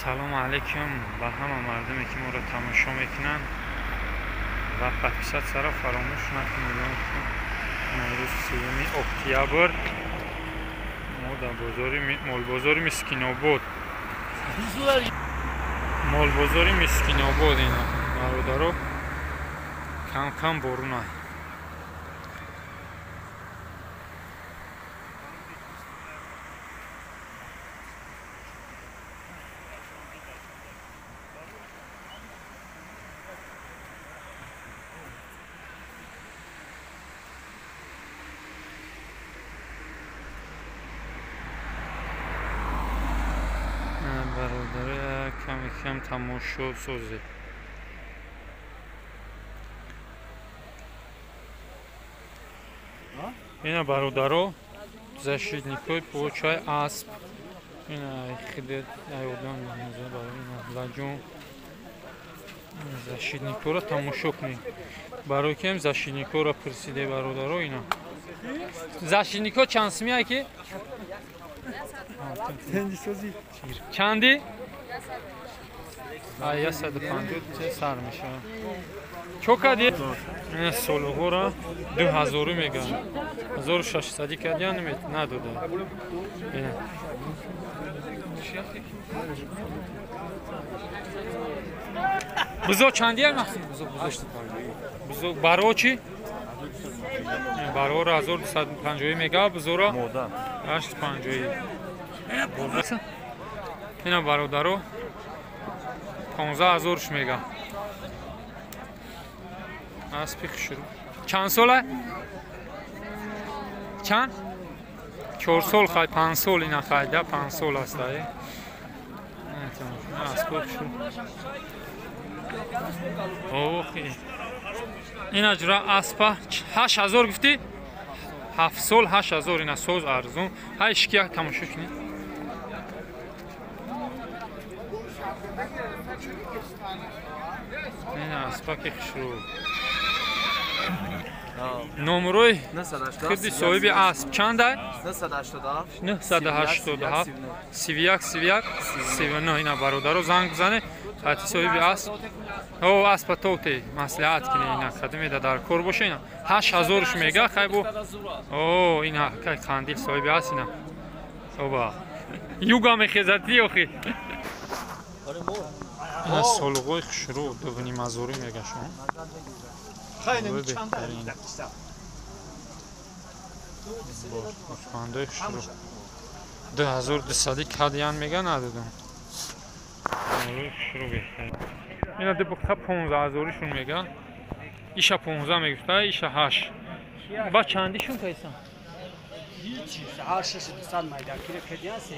Салому алейкум ба ҳама мардуме ки моро тамошо мекунанд ва подписатсияро фаромӯш накунед. Имрӯз 3 октябр мо дар бозори молбозори Мискинобод. Молбозори Мискинобод ина бародаро кам-кам борунай. Бародаро кам-кам тамошо созед. Ина бародаро защитникои почаи асп. Ина хидет айодам лаҷон защитникоро тамошо кунед. Барои кем защитникоро пурсиде бародаро ина. Защитнико чанд сумия ки? Чанди? Ай 150 сар мешавад. Чо кади? Ина солуғора 2000 меган. 1600 кадиан надода. Ина. Бузо чанди махсум? Бузо бузо. Бузо баро чи? Барора 1250 мега, бузора 850. Ина бародаро 15000 мега. Аспи хушрӯ. Чанд сола? Чанд? 4 сол хай, 5 сол ина хайда, 5 сол аст ай. Аспи хушрӯ. Охи. Ина ҷура аспа 8000 гуфтӣ? 7 сол 8000 ина соз арзун. Ҳай шикия тамошо кунед. Ина аспаки хушрӯ. Номрои худи соҳиби асп чанд ай? 987 987 31 31 39. Ина бародаро занг бизанед. Ҳати соҳиби асп. О аспа тоте маслиҳат кине ина кадиме дар кор боша ина 8000 мега хай бу. О ина кай қандил соҳиби асп ина. Оба. Юга мехезати охи. Ина солуғои хушрӯ 2.5 мега шумо. Гӯсфандои хушрӯ 2200 кадиян мега надодам. Хушрӯ беҳтарин. Ина ду буққа 15000-шун мега. Иша 15 мегуфта, иша 8. Ба чандишун кайсан? Ҳич, 8200 майда кира кадиян 13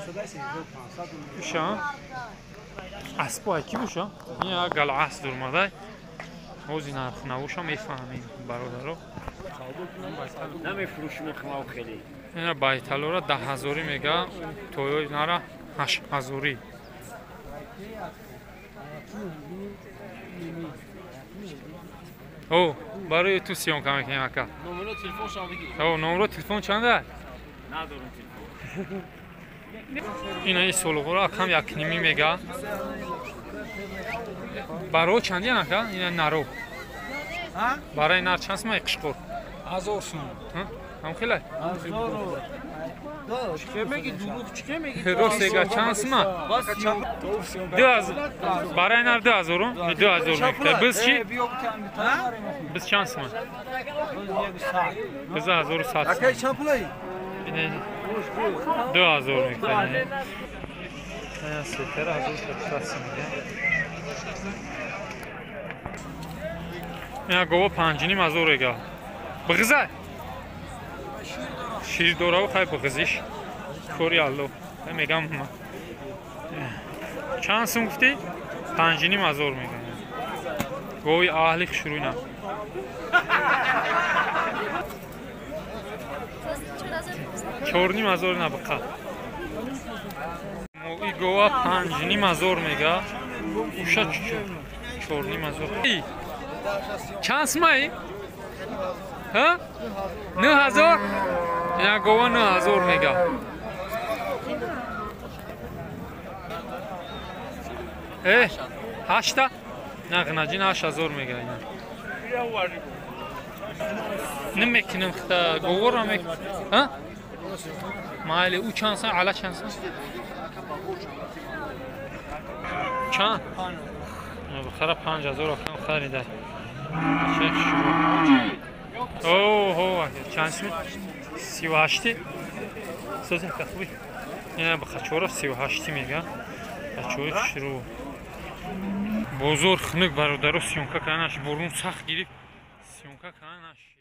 400 13 500. Иша аспо ки боша? Ина гал асп дурмадай. Ҳози нархнавоша мефаҳмем бародаро. Намефурӯшем хмав хеле. Ина байталора 10000 мега, тоёи нара 8000. О, барои ту съёмка мекунем ака. Номеро телефоншам бигир. О, номеро телефон чанда? Надорам телефон. Ина ин солуғоро акам 1.5 мега. Баро чандиян ака? Ина наро. Барои нар чанд сумай қишқор? 1000 сум. Ҳам хелай? 1000. Чӣ меги дурӯғ чӣ меги? Рост эга чанд сума? 2000. Барои нар 2000? 2000 мегуфта. Биз чӣ? Биз чанд сума? Биз 1100. Ака чанд пулай? 2000 мегуфта. Ина сетера 1600 сум. Ина гова 5.5 эга. Бғиза? Шир дораву хай бғизиш. Кори алло. Мегам ма. Чанд сум гуфтӣ? 5.5 мегам. Гови аҳли хушрӯ ина. 4.5 ина бқа. И гова 5.5 мега. Уша 4.5. Чанд сумай? Ҳа? 9000? Ина гова 9000 мега. Э, 8-та? На ғнаҷин 8000 мега ина. Намекунам хта говора мек. Ҳа? Майли ӯ чанд сан, ала чанд сан? Чанд? Бихара 5000 акам харида. Чек шурӯъ. Оҳо, чанд шуд? 38. Соза кахви. Ина бахачора 38 мега. Бачои шурӯъ. Бозор хунук бародаро, съёмка карданаш борун сахт гирифт. Съёмка карданаш.